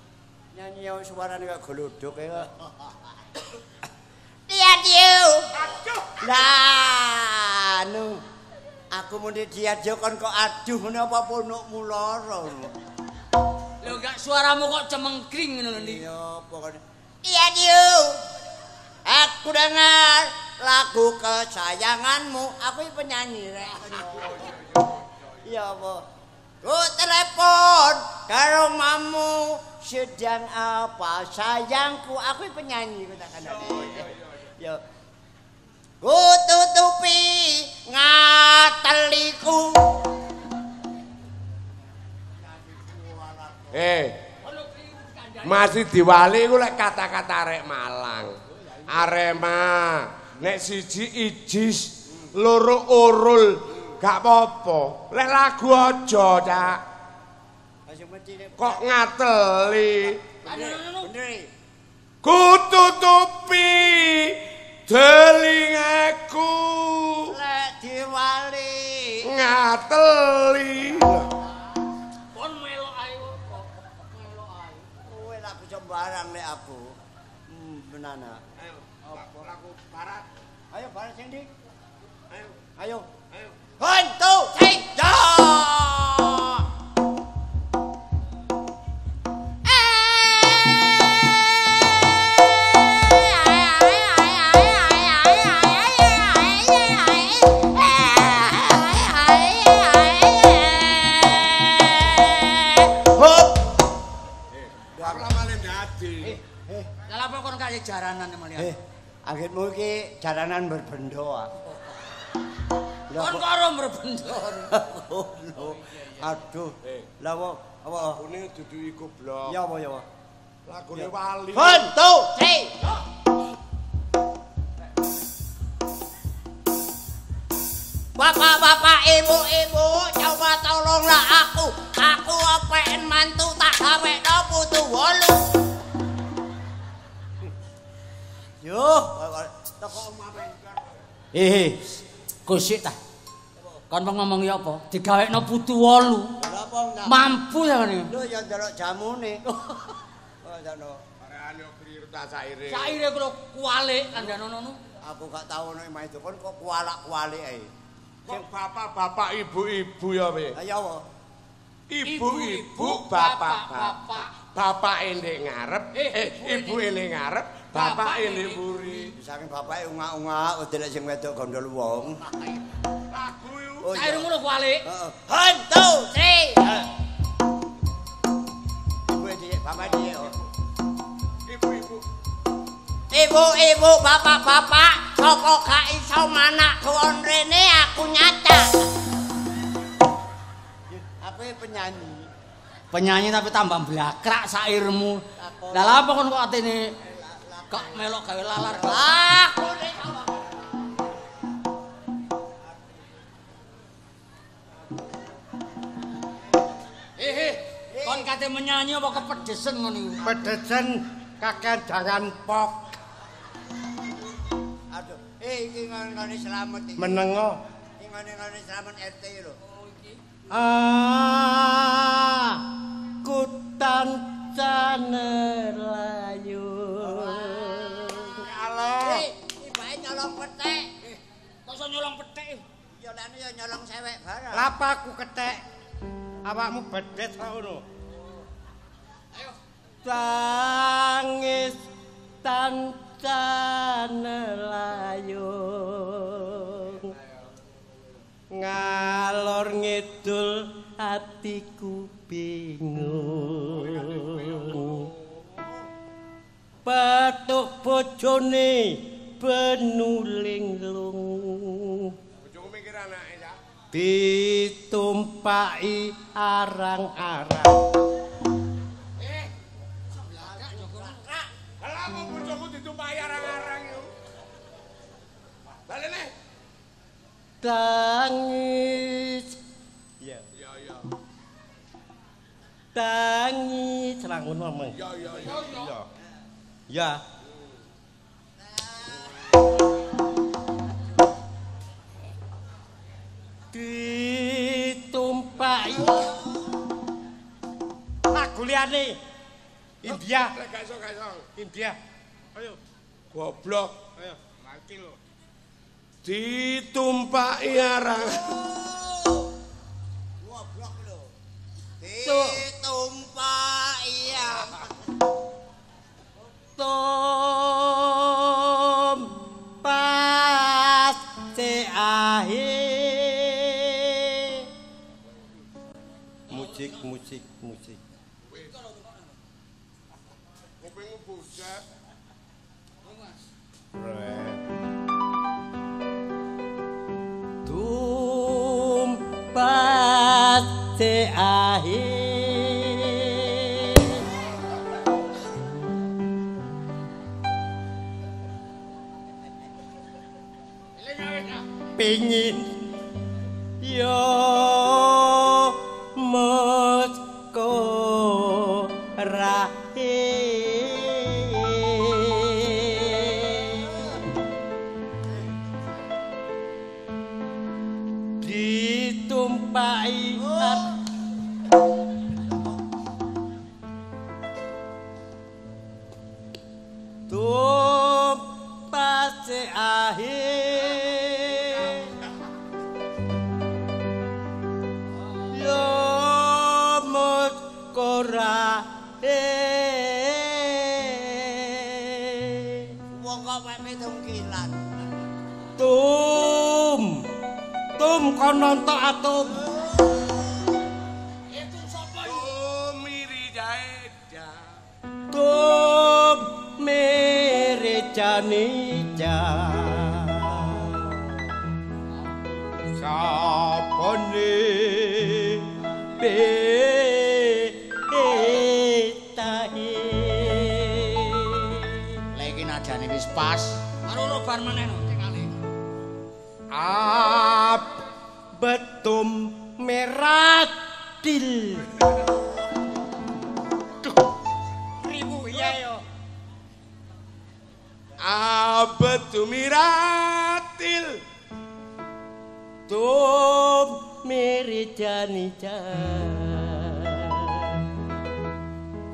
Nyanyi yo suarane kaya glodhok e kok. Dia dio. Aduh. Lah, anu aku muni dia dio kon kok aduh ngono apa punukmu lara ngono. Lho enggak suaramu kok cemengkring ngono lho ndi. Iya, pokoknya. Iya dio. Aku dengar lagu kesayanganmu. Aku iki penyanyi rek. Iya apa? Ku telepon karo mamu sedang apa sayangku. Aku iki penyanyi ku tak kandhani. Ya. Ku tutupi ngateliku. Masih diwali iku lek kata-kata arek Malang. Arema, nek siji ijis, loro urul, gak apa-apa. Lek lagu aja, Cak. Kok ngateli? Ku tutupi telingaku. Lek diwali ngateli. Kon melok ae kok. Melok ae. Kowe lagu sembarang nek aku. Benana. Ayo, lagu barat. Ayo barat sing ndi? Ayo. Ayo. Ayo. 1 2 3 ya. Jaranan melihat. Anggitmu iki jaranan berbendo ah. Kon karo berbendo. Aduh. Lah apa? Lagune dudu iku blok. Ya apa ya apa? Lagune wali. 1 2 3. Bapak-bapak, ibu-ibu, coba tolonglah aku. Aku pengen mantu tak gawekno putu 8. Yo, teko omah mengker. Kusik ta. Kon ngomong ya apa? Digawekno putu 8. Lha apa? Mampu ta ngene. Lho ya ndelok jamune. Oh, ndelok. Arane yo kliru ta saire. Saire kula kualik kandhane ngono. Aku gak tau ono omahe kon kok kualak-kualik ae. Kok bapak-bapak, ibu-ibu ya piye? Ha ya apa? Ibu-ibu, bapak-bapak. Bapak ndek ngarep, ibu ndek ngarep, bapak ndek mburi. Saking bapake ungak-ungak delek sing wedok gondol wong. Lagu iku. Saire ngono kualik. Heeh. 1 2 3. Ibu dhisik, bapak dhisik. Ibu-ibu. Ibu-ibu, bapak-bapak, sapa gak iso manak kon rene aku nyata. Aku penyanyi. Penyanyi tapi tambah blakrak sairmu. Lah lha apa kon kok atine kok melok gawe lalar. Ah, kon kate menyanyi apa kepedesen ngono iku? Pedesen kakean jangan pok. Aduh, iki ngene slamet iki. Menengo. Iki ngene slamet RT lho. Oh iki. Aku tancane layu. Allah. Iki bae nyolong petek. Kok iso nyolong petek? Ya lane ya nyolong sewek barang. Lapa aku ketek? Awakmu bedet kok ngono. Ayo. Tangis tancane layu. Ngalor ngidul atiku bingung. Petuk bojone benuling lung. Bojoku mikir anake ya. Ditumpaki arang-arang. Lah apa bojoku ditumpaki arang-arang iku? Balene. Tangis. Iya. Iya, iya. Tangis ra ngono meng. Iya, iya, iya. Ya. Ditumpaki lagu liyane. India. Lek gak iso, gak iso. India. Ayo. Goblok. Ayo, mati lho. Ditumpaki arang. Goblok lho. Ditumpaki arang. Tumpas ahe. Musik, musik, musik. Kupingmu buset. Tumpas ahe. Pingin yo mosco rahe. Ditumpaki tumpas ahe. Wong kok wek pitung kilan. Tum. Tum kon nontok atum. Itu sapa iki? Tum miri jaeja. Tum miri janija. Sapone Nadane wis pas. Karo bar meneh cekale. Ab betum meradil. Ribu iya yo. Abedumiratil tum merijanija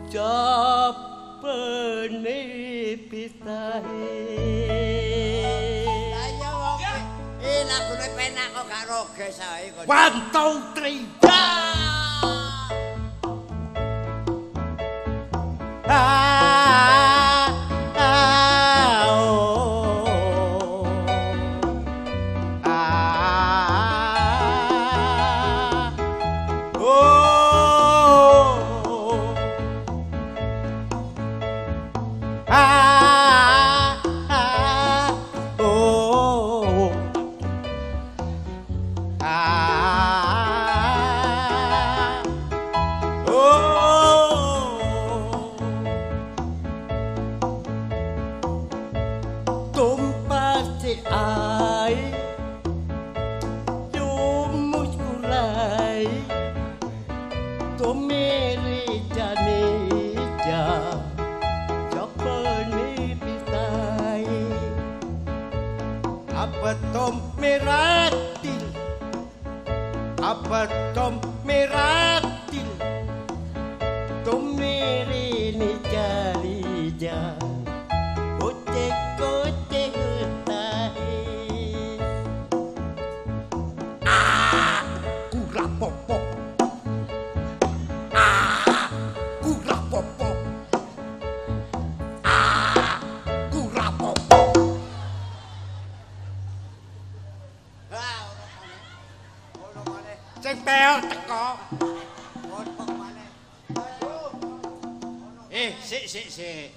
japene pitahe. Lah wong lagune penak kok gak roges ae kok. 1 2 3. Ah ah oh. Ah oh. Ah ah oh. Ah oh. तुम पास से आए जो मुस्कुराए तो मेरे जाने जा सपने बिताए। अब तुम मेरा दिल, अब तुम मेरा दिल, तुम मेरे निचारी जा कोचे कोचे होता है। Kurang popo, kurang popo, kurang popo. Ah, ono maneh. Ono maneh. Sing peok teko. Ono maneh. Sik sik sik.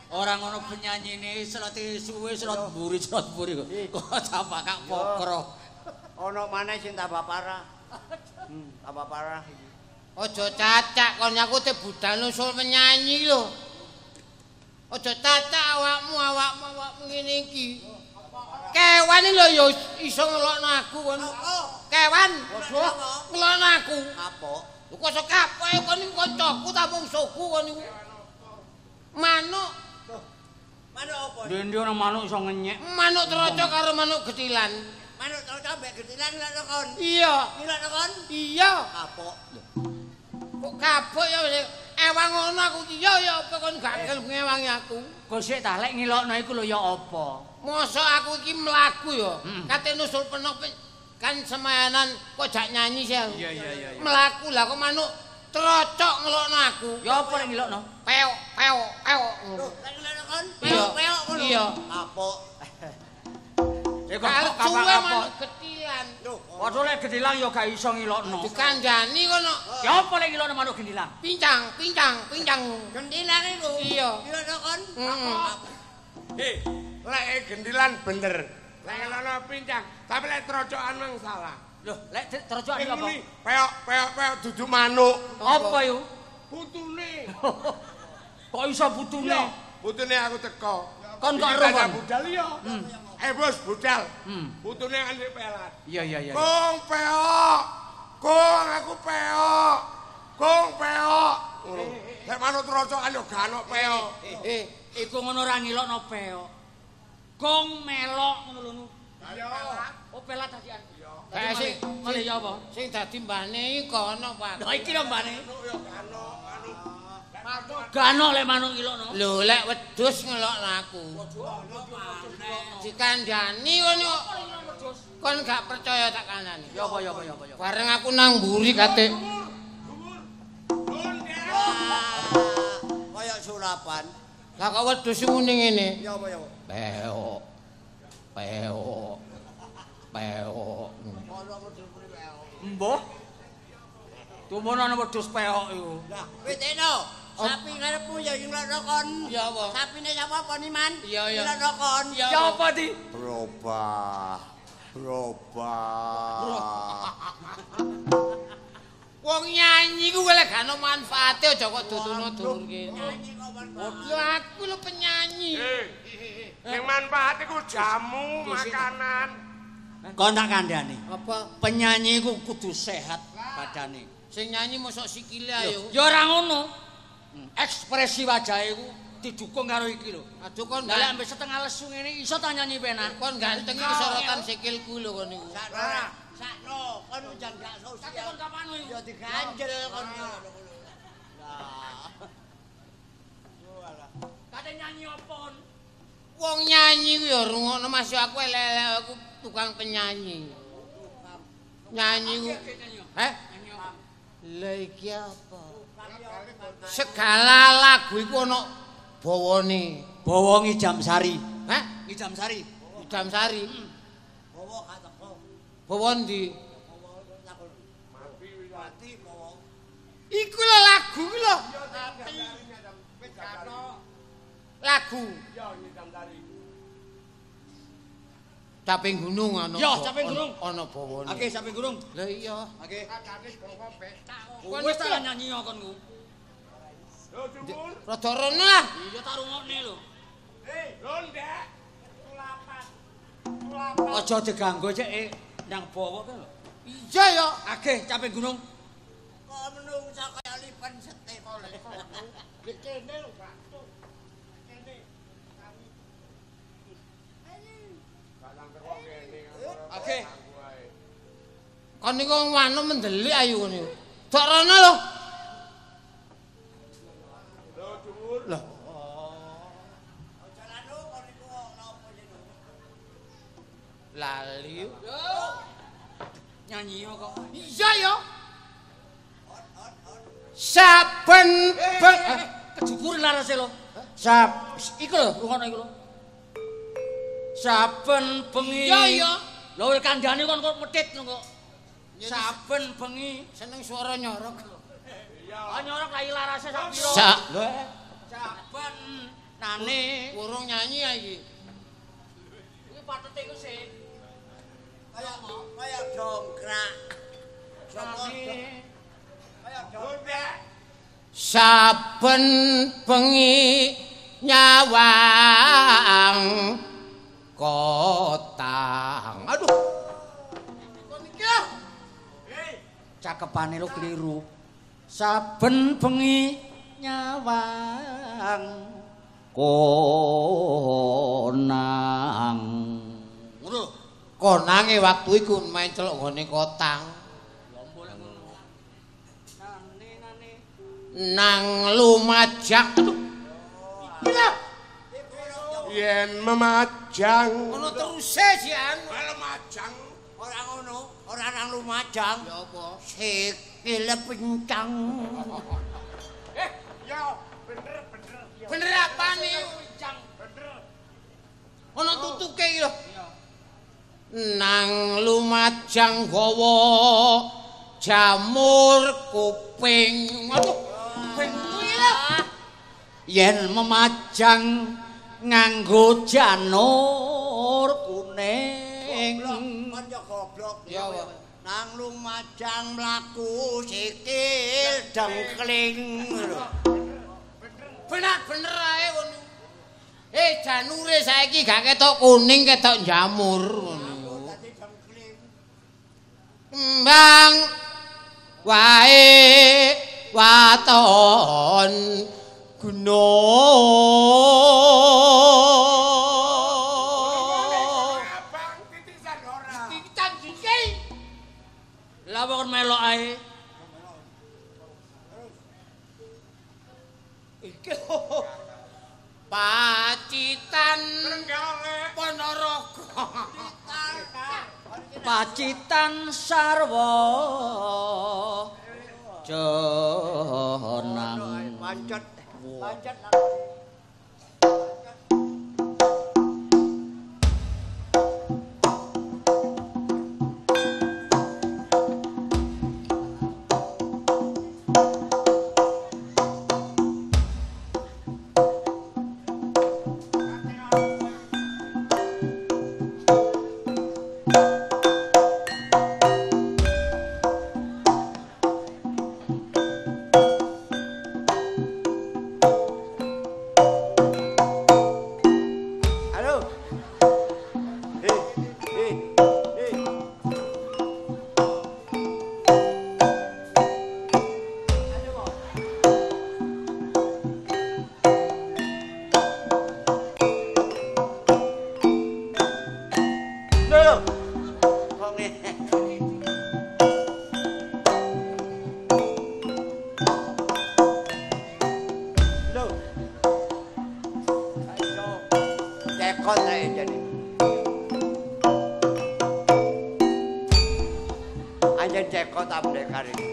Ora ngono penyanyine selote suwe selot mburi kok tambah kak pokro. Ono maneh sing tambah parah. Tambah parah iki. Aja cacak kon aku te budal nusul penyanyi lho. Aja cacak awakmu awakmu ngene iki. Kewan lho ya iso ngelokno aku kon. Kewan ngelokno aku. Kapok. Lho kok iso kapok kon niku kancaku ta mungsuhku kon niku. Manuk. Manuk apa? Ndi ana manuk iso ngenyek. Manuk troco karo manuk getilan. Manuk troco mbek getilan ngelokno kon. Iya. Ngelokno kon? Iya. Kapok. Kok kapok ya ewang ngono aku iki ya ya apa kon gak gelem ngewangi aku. Kok sik ta lek ngilokno iku lho ya apa? Mosok aku iki mlaku ya, kate nusul penok kan semayanan kok jak nyanyi sih aku. Iya iya iya. Mlaku lah kok manuk trocok ngelokno aku. Ya apa lek ngilokno? Peok peok peok. Lho, lek ngelokno kon? Iya. Peok peok ngono. Iya. Kapok. Ya kok suwe kapok. Manuk getilan. Lho, Padha lek getilang ya gak iso ngilokno. Dikandani kono. Ya apa lek ngilokno manuk gentilang? Pincang, pincang, pincang. Gentilang iku. Iya. Ngelokno kon? Heeh. Lek gentilan bener. Lek ngelokno pincang, tapi lek trocokan mang salah. Lho, lek trocokan iki apa? Peok peok peok dudu manuk. Apa yo? Putune. Kok iso putune? Iya, putune aku teko. Kon kok ero kon? Budal iya. Eh bos, budal. Putune kan pelat. Iya iya iya. Kong peok. Kong aku peok. Kong peok. Ngono. Lek manuk trocokan yo gak ono peok. Iku ngono ora ngilokno peok. Gong melok ngono lho. Iya. Oh pelat dadian. Iya. Kayak sing malih ya apa? Sing dadi mbane iki kono, Pak. Lah iki lho mbane. Manuk yo gak ono anu. Gak ono lek manuk ngilokno. Lho lek wedhus ngelokno aku. Dikandani kono. Kon gak percaya tak kandhani. Ya apa ya apa ya apa. Bareng aku nang mburi kate Kaya sulapan. Lah kok wedhus muni ngene. Ya apa ya apa? Peok. Peok. Peok. Ono wedhus muni peok. Mbah. Tumono ana wedhus peok iku. Lah, witeno. Sapi karepmu ya ngelokno kon. Ya apa? Sapine sapa apa Niman? Iya iya. Ngelokno kon. Ya Ya apa di? Berubah. Berubah. Wong nyanyi ku lek gak ono manfaate aja kok duduno dulur kene. Nyanyi kok manfaat. Lho aku lho penyanyi. Sing manfaat iku jamu, makanan. Kon tak kandhani. Apa? Penyanyi iku kudu sehat badane. Sing nyanyi mosok sikile ayo. Ya ora ngono. Ekspresi wajahe iku Didukung karo iki lho. Aduh kon Lah lek ambek setengah lesu ngene iso ta nyanyi penak. Kon ganteng iki sorotan sikilku lho kon niku. Sakno, sakno, kon jan gak sosial. Kate kon kapan kuwi? Ya diganjel kon. Lah. Kate nyanyi apa kon? Wong nyanyi ku ya rungokno Mas, aku elek-elek aku tukang penyanyi. Nyanyi ku. Heh? Lah iki apa? Segala lagu iku ana bawane. Bawa ngijam sari. Hah? Ngijam sari. Ngijam sari. Bawa gak teko. Bawa ndi? Mati bawa. Iku lho lagu iki lho. Lagu. Iya ngijam sari. Caping gunung ana. Ya, caping gunung. Ana bawane. Oke, caping gunung. Lah iya. Oke. Kadane bawa petak. Wis tak nyanyi kon ku. Lho dhuwur. Rada rono lah. Iya tak rungokne lho. Hei, lho ndek. Tulapan. Tulapan. Aja diganggu cek nang bawa kae lho. Iya ya. Akeh caping gunung. Kok menungsa kaya lipen setip. Kene lho, Pak. Kene. Gak nang teko kene. Oke. Kon niku wanu mendelik ayu kon niku. Dok rono lho. Lho dhuwur. Lho. Aja lanu kon niku lha apa jenenge? Lali. Nyanyi kok. Iya ya. Saben kejukur larase lho. Sab iku lho, rungokno iku lho. Saben bengi. Iya iya. Lho kandhane kon kok medhit kok. Saben bengi seneng swara nyorok. Iya. Ah nyorok lha larase sak pira? Lho. Saben nane urung nyanyi ya iki. Iki patete iku sik. Kaya kaya dongkrak. Kaya dongkrak. Saben bengi nyawang kotang. Aduh. Kon iki lho. Cakepane lho keliru. Saben bengi nyawang konang. Ngono. Konange waktu iku main celok nggone kotang. Lha mbok lek ngono. Nane nane nang Lumajang. Aduh. Iki lho. Yen memajang. Ono teruse jian. Lumajang. Ora ngono, ora nang Lumajang. Ya apa? Sikile pincang. Ya, bener bener. Bener apane? Pincang. Bener. Ono tutuke iki lho. Nang Lumajang gawa jamur kuping. Aduh, kuping kuwi lho. Yen memajang nganggo janur kuning. Kon yo goblok. Ya apa? Nang Lumajang mlaku sikil dengkling. Bener bener ae ngono. Eh janure saiki gak ketok kuning, ketok jamur ngono. Dadi dengkling. Kembang wae waton gunung. Abang titisan ora. Titisan sithik. Lah kok melok ae. Iki Pacitan Trenggalek Ponorogo. Pacitan sarwa jenang. Pancet. Pancet. Lho. Kok ngene. Lho. Ayo. Tekon ae jane. Anjen tekon ta pendekar iki.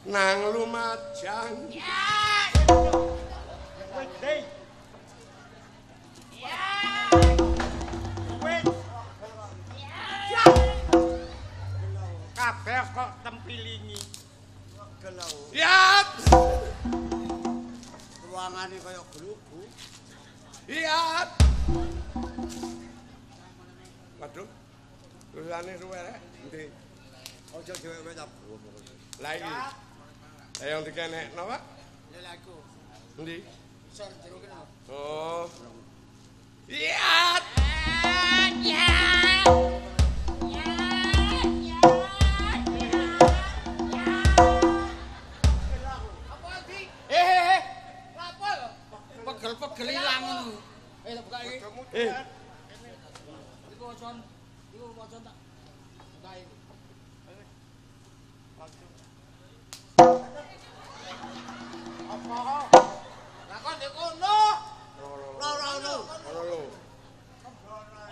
Nang Lumajang. Kabeh kok tempilingi. Ya. Ruangane kaya glugu. Iya. Waduh. Tulisane suwe rek. Endi? Aja dhewe ta. Lah iki. Lah yang dikenekno, Pak? Lha aku. Endi? Isor jero kene. Oh. Iya. Ya. Apa iki? Eh. Lapo lho? Pegel-pegel ilang ngono. Eh, tak buka iki. Eh. Iku wocon. Iku wocon tak buka iki. Apa? Lah kok ndek kono? Ora ono. Ono lho.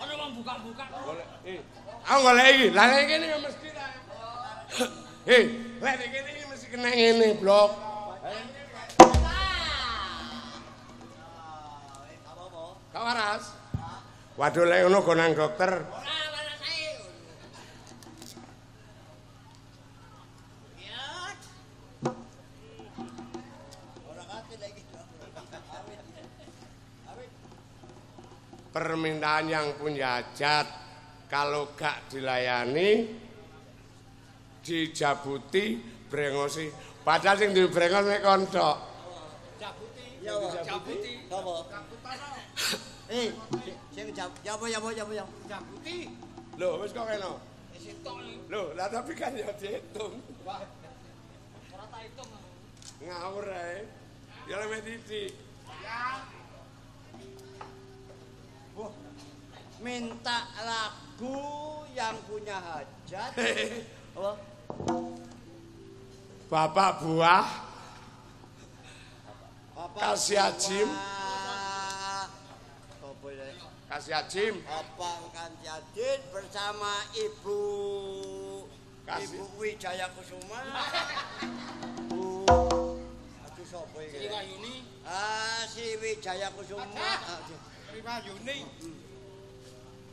Ono wong buka-buka. Golek. Aku golek iki. Lah nek kene ya mesti ta. Lek nek kene iki mesti kena ngene, blok. Gak waras. Waduh lek ngono go nang dokter. Ora waras ae. Ya. Ora kate lagi. Permintaan yang punya hajat kalau gak dilayani dijabuti brengosi. Padahal sing duwe brengos mek konco. Jabuti. Ya, Jabuti. Sapa? Eh, sing ya apa ya apa ya apa ya. Jabuti. Lho, wis kok kena. Wis entuk iki. Lho, lah tapi kan ya dihitung. Ora tak hitung. Ngawur ae. Ya lek titik. Wah, minta lagu yang punya hajat. Apa? Bapak buah. Bapak Kasih Ajim. Apa ya? Kasih Ajim. Bapak Kanti Adin bersama Ibu Kasih. Ibu Wijaya Kusuma. Bu Aduh sapa iki? Sri Wahyuni. Ah, si Wijaya Kusuma. Ah, Sri Wahyuni.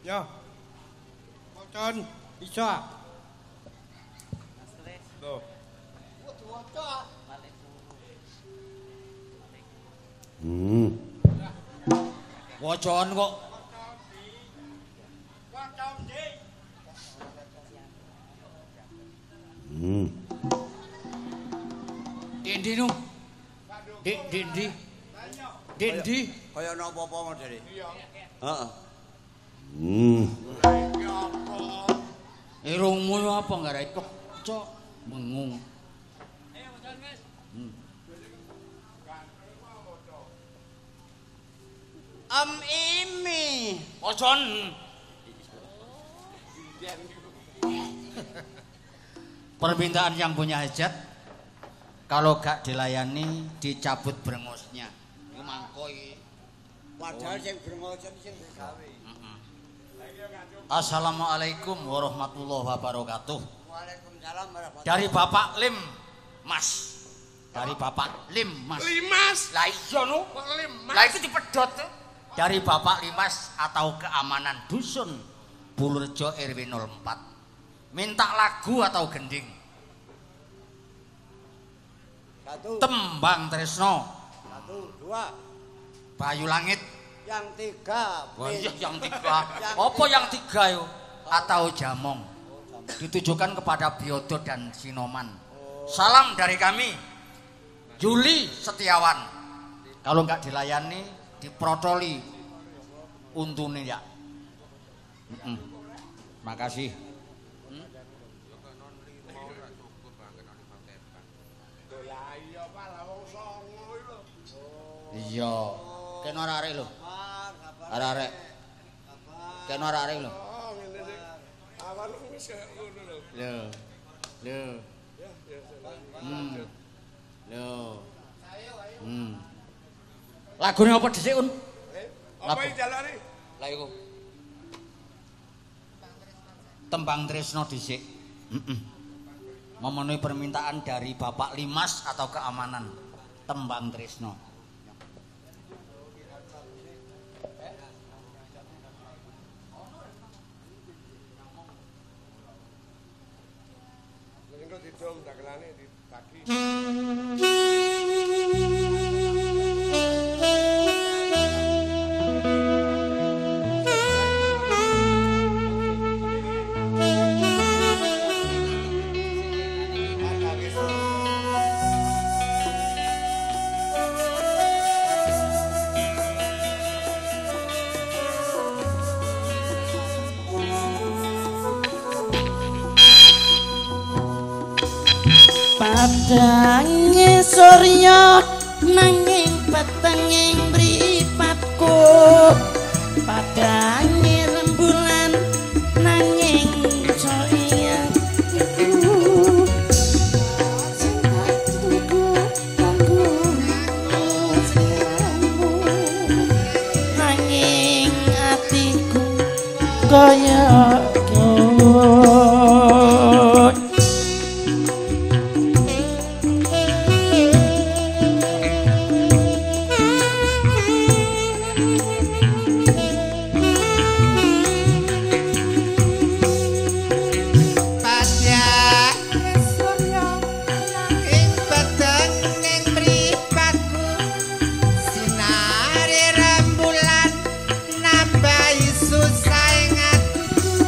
Ya. Pocon iso ah. Lho. Kudu waca. Wocon kok. Dik ndi nu? Dik ndi ndi? Dik ndi? Kaya ana apa-apa modele. Iya. Heeh. Irungmu apa nggarai pecok mengung. Om Imi. Pocon. Permintaan yang punya hajat kalau gak dilayani dicabut brengosnya. Iku mangko iki. Padahal sing brengos sing digawe. Assalamualaikum warahmatullahi wabarakatuh. Waalaikumsalam warahmatullahi. Dari Bapak Lim Mas. Dari Bapak Lim Mas. Limas. Lah iya no. Limas. Lah iki dipedhot. Dari Bapak Limas atau keamanan dusun Bulurjo RW 04. Minta lagu atau gending. Satu. Tembang Tresno. Satu, dua. Bayu Langit. Yang tiga. Wah, iya yang tiga. Apa yang tiga yo? Atau Jamong. Ditujukan kepada Biodo dan Sinoman. Salam dari kami, Juli Setiawan. Kalau nggak dilayani, diprotoli untune ya. Makasih. Iya, kena arek lho. Arek-arek. Kena arek lho. Oh, ngene sing awan wis ngono lho. Lho. Lho. Lho. Lagune apa dhisik, Un? Apa iki jalane? Lah iku. Tembang Tresno dhisik. Heeh. Memenuhi permintaan dari Bapak Limas atau keamanan Tembang Tresno. Engko didom dagelane dibagi. Padange surya nanging petenging mripatku, padange rembulan nanging soyaku, sing tak tuku kanggo nanging atiku kaya Sinare rembulan nambahi susah ing atiku.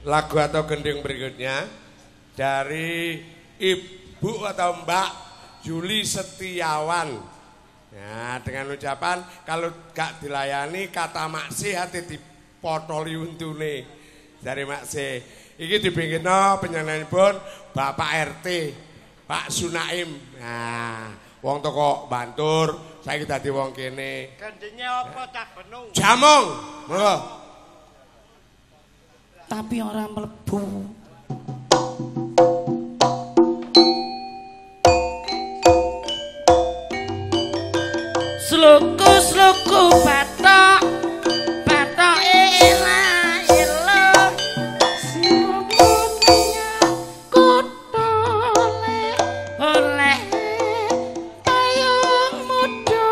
Lagu atau gending berikutnya dari Ibu atau Mbak Juli Setiawan. Nah, dengan ucapan kalau gak dilayani kata maksi hati dipotoli untune dari maksi. Iki dibingkitno panjenenganipun Bapak RT Pak Sunaim. Nah, wong teko Bantur saiki dadi wong kene. Gendinge apa cah benung? Jamung. Monggo. Tapi ora mlebu. Sluku-sluku bathok, bathoke ela-elo. Sirone kutha oleh payung muda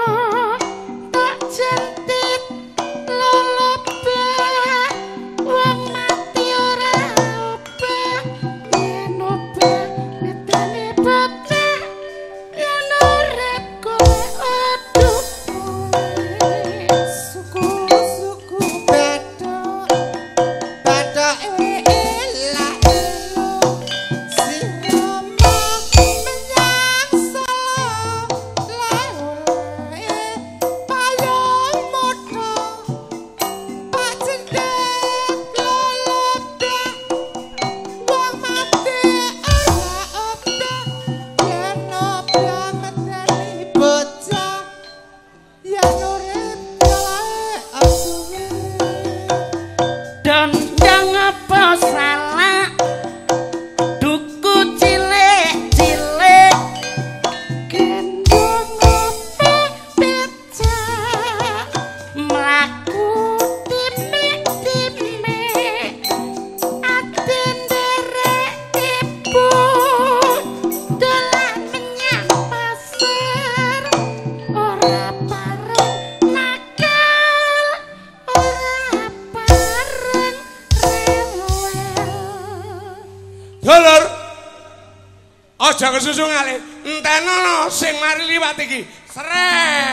tak jentit lelebah wong mati ora obah yen obah ngedane bocah yen urip golek aduh. Suku-suku bathok, bathoke ela-elo. Sirama menyang Solo, leh payung muda tak jentit lelebah wong mati ora obah yen obah medeni bocah yen urip golek aduwe. Dondong apa salah duku cilik-cilik gendong apa becak mlaku timik-timik ati nderek ibu dolan menyang pasar ora pareng nakal ora pareng rewel. Dulur. Aja kesusu ngalih. Entenono sing mari liwat iki. Sret.